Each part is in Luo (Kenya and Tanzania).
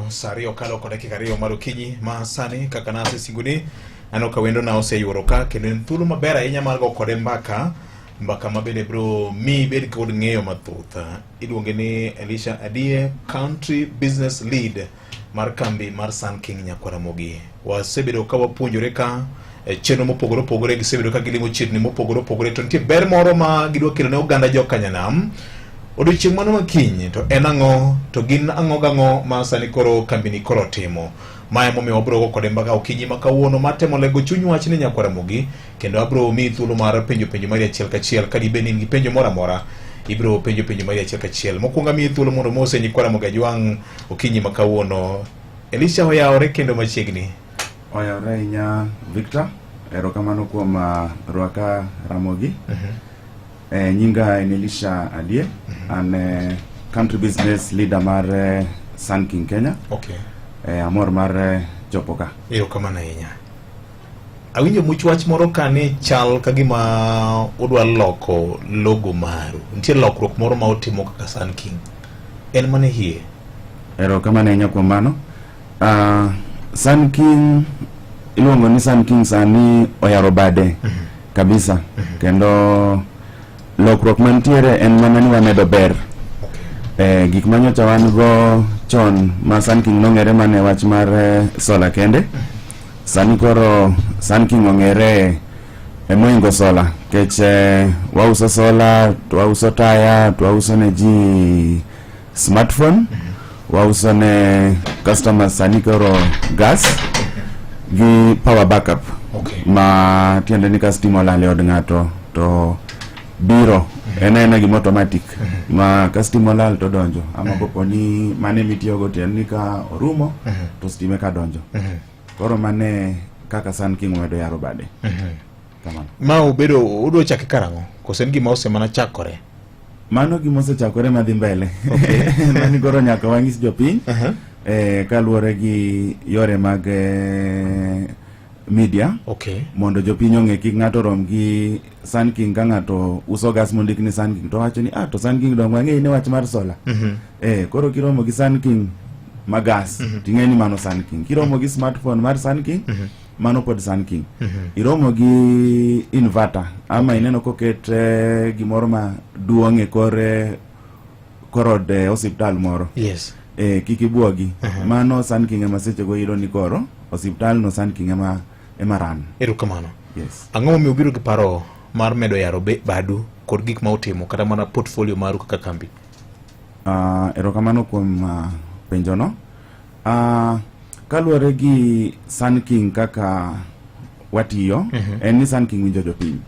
Erokamano, saa 2 okalo kod dakika 2 mar okinyi ma sani kaka nasesingoni aneno ka wendona oseyuoro ka kendo en thuolo maber ahinya mar go kode mbaka mbaka ma bende biro miyi ibed kod ng'eyo mathoth. Iluonge ni Elisha Adie, Country Business Lead mar kambi mar Sun King Nyakwaramogi. Wasebedo ka wapuonjore ka e chenro mopogore opogore, gisebedo ka gilimo chirni mopogore opogore, to nitie ber moro ma gidwa kelo ne oganda jokanyanam odiochieng' mano makiny. To en ang'o? To gin ang'o gang'o ma sani koro kambini koro timo? Ma emomiyo wabiro go kode mbaka okinyi ma kawuono mar temo lego chuny wach ni Nyakwaramogi, kendo abiro miyi thuolo mar penjo penjo mari achiel kachiel. Ka dibed ni in gi penjo moro amora, ibiro penjo penjo mari achiel kachiel. Mokwongo amiyi thuolo mondo mose Nyikwaramogi Ajwang' okinyi ma kawuono. Elisha oyawore kendo machiegni. Oyawore ahinya, Victor. Erokamano kuom rwaka Ramogi. Nyinga en Elisha Adie. An country business leader mar Sun King Kenya. Amor mar chopo ka. Erokamano ahinya. Awinjo much wach moro ka ni chal ka gima udwa loko logo maru. Nitie lokruok moro ma utimo kaka Sun King. En mane hie? Erokamano ahinya kuom mano. Sun King iluongo ni Sun King sani oyaro bade kabisa. Kendo lokruok mantiere en mana ni wamedo ber. Gik manyocha wan go chon ma Sun King nong'ere mana e wach mar solar kende. Sani koro Sun King ong'ere e moingo solar kech wauso solar, to wauso taya, to wauso ne ji smartphone, wauso ne customers sani koro gas gi power backup. Ma tiende ni ka stima olal e od ng'ato to biro en aena gima automatic ma ka stima olal to donjo, ama kopo ni mane mitiyogo tiende ni ka orumo to stima ka donjo. Koro mane kaka Sun King omedo yaro bade. Kamano. Ma obedo udwa chake karang'o? Koso en gima osemana chakore? Mano gima osechakore madhi mbele. Mani koro nyaka wang'is jopiny kaluwore gi yore mag media mondo jopiny ong'e kik ng'ato rom gi Sun King. Ka ng'ato uso gas mondik ni Sun King to wacho ni ah, to Sun King dong wang'eyo ni wach mar solar. Koro kiromo gi Sun King ma gas ting'e ni mano Sun King. Kiromo gi smartphone mar Sun King, mano pod Sun King. Iromo gi inverter ama ineno koket gimoro ma duong' e kor kor od osiptal moro. Kik ibuogi. Mano Sun King ema seche go iyudo ni koro osiptal no Sun King ema ran. Erokamano. Yes. Ang'o momiyo ubiro gi paro mar medo yaro badu kod gik ma utimo kata mana portfolio maru kaka kambi? Erokamano kuom penjono. Kaluwore gi Sun King kaka watiyo, en ni Sun King winjo jopiny.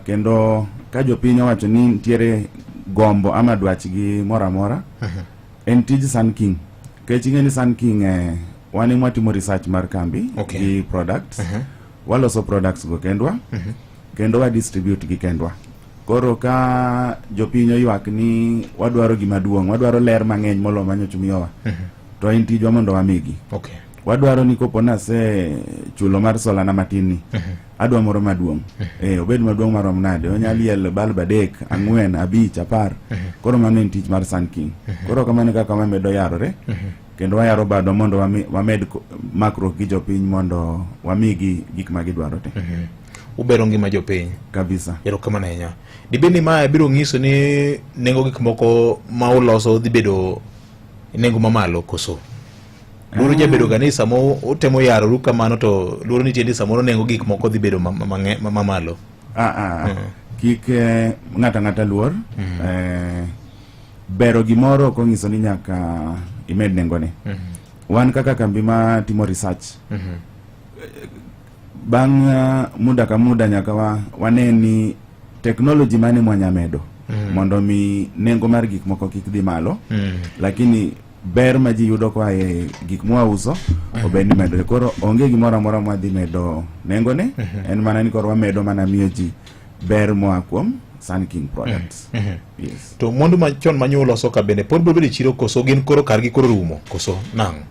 Kendo ka jopiny owacho ni nitiere gombo ama dwachgi moro amora, en tij Sun King. Nikech ing'e ni Sun King wan ema watimo research mar kambi gi products. Waloso products go kendwa, kendo wa distribute gi kendwa. Koro ka jopiny oywak ni wadwaro gima duong', wadwaro ler mang'eny moloyo manyocha umiyowa, to en tijwa mondo wamigi. Wadwaro ni kopo nase chulo mar sola na matin ni, adwa moro maduong'. Obed maduong' marom nade? Onyal liel bulb 3, 4, 5, 10. Koro mano en tich mar Sun King. Koro kamano e kaka wamedo yarore. Kendo wayaro badwa mondo wamed makruok gi jopiny mondo wamigi gik ma gidwaro te. Ubero ngima jopiny. Kabisa. Erokamano ahinya. Dibed ni mae biro nyiso ni nengo gik moko ma uloso dhi bedo nengo mamalo koso? Luoro jabedo ga ni sama utemo yaroru kamano to luoro nitie ni samoro nengo gik moko dhi bedo mamalo. Kik ng'ato ang'ata luor. Bero gimoro ok onyiso ni nyaka imed nengone. Wan kaka kambi ma timo research, bang' muda ka muda nyaka wane ni technology mane mwanya medo mondo mi nengo mar gik moko kik dhi malo, lakini ber ma ji yudo koa e gik mwauso obed ni medore. Koro onge gimoro amora mwadhi medo nengone, en mana ni koro wamedo mana miyo ji ber moa kuom Sun King products. Yes. To mwandu machon ma uloso ka bende pod biro bedo e chiro koso gin koro kargi koro rumo koso nang'o?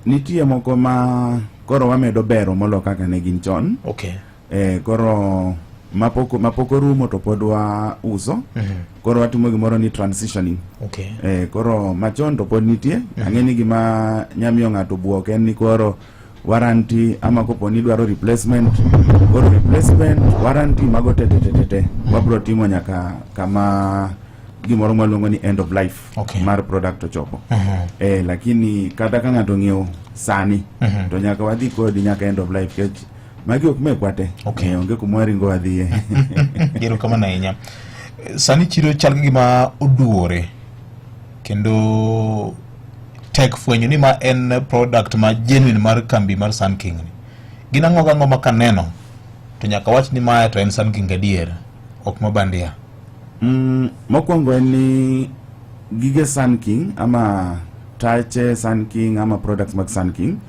Nitie moko ma koro wamedo bero molo kaka ne gin chon. Koro Mapok orumo to pod wa uso. Koro watimo gimoro ni transitioning. Koro machon to pod nitie. Ang'e ni gima nyamiyo ng'ato buok en ni koro warranty ama kopo ni idwaro replacement, koro replacement, warranty, mago te te te te te wabro timo nyaka kama gimoro mwaluongo ni end of life mar product ochopo. Lakini kata ka ng'ato ng'iewo sani to nyaka wadhi kodi nyaka end of life nikech magi ok mekwa te. Onge kuma waringo wadhiye. Erokamano ahinya. Sani chiro chal gi gima oduore kendo tek fwenyo ni ma en product ma genuine mar kambi mar Sun King ni. Gin ang'o gang'o ma kaneno to nyaka wach ni mae to en Sun King adier, ok ma bandia? Mokwongo en ni gige Sun King ama tache Sun King ama products mag Sun King.